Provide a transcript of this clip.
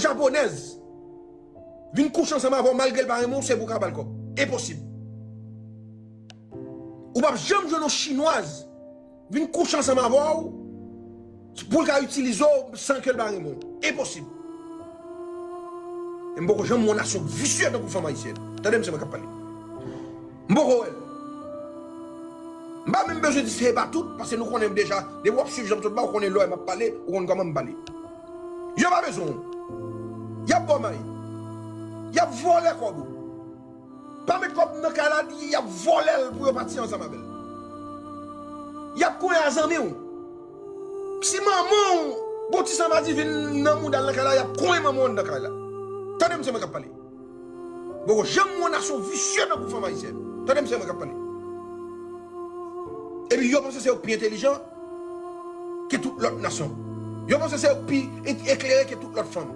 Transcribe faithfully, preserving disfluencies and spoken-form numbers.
Japonèz vin kouche ansanm avè w malgre l pa renmen w, se pou w ka ba l kòb. Enposib. Ou p ap janm jwenn yon chinwaz vin kouche ansanm avè w pou l ka itilize w san ke l pa renmen w. Enposib. E m poko janm wè yon nasyon visye tankou fanm ayisyèn. Tande misye mwen k ap pale. M poko wè l. M pa menm bezwen di se pa tout, paske nou konnen deja, depi w ap swiv jan m sot ba, ou konnen lè m ap pale, ou konn kòman m pale. Yo pa bezwen w. Y ap ba w may. Y ap vòlè kòb ou. Pa met kòb nan kay la, y ap vòlè l pou yo pati ansanm avè l. Y ap konyen a zanmi w. Si manman w gon ti sanm a divin nan mouda l nan kay la, y ap konyen manman w anndan kay la. Tande misye mwen k ap pale. Poko janm wè yon nasyon visye tankou fanm ayisyèn. Tande misye mwen k ap pale. Epi yo panse se yo k pi entèlijan ke tout lòt nasyon. Yo panse se yo k pi e- eklere ke tout lòt fanm.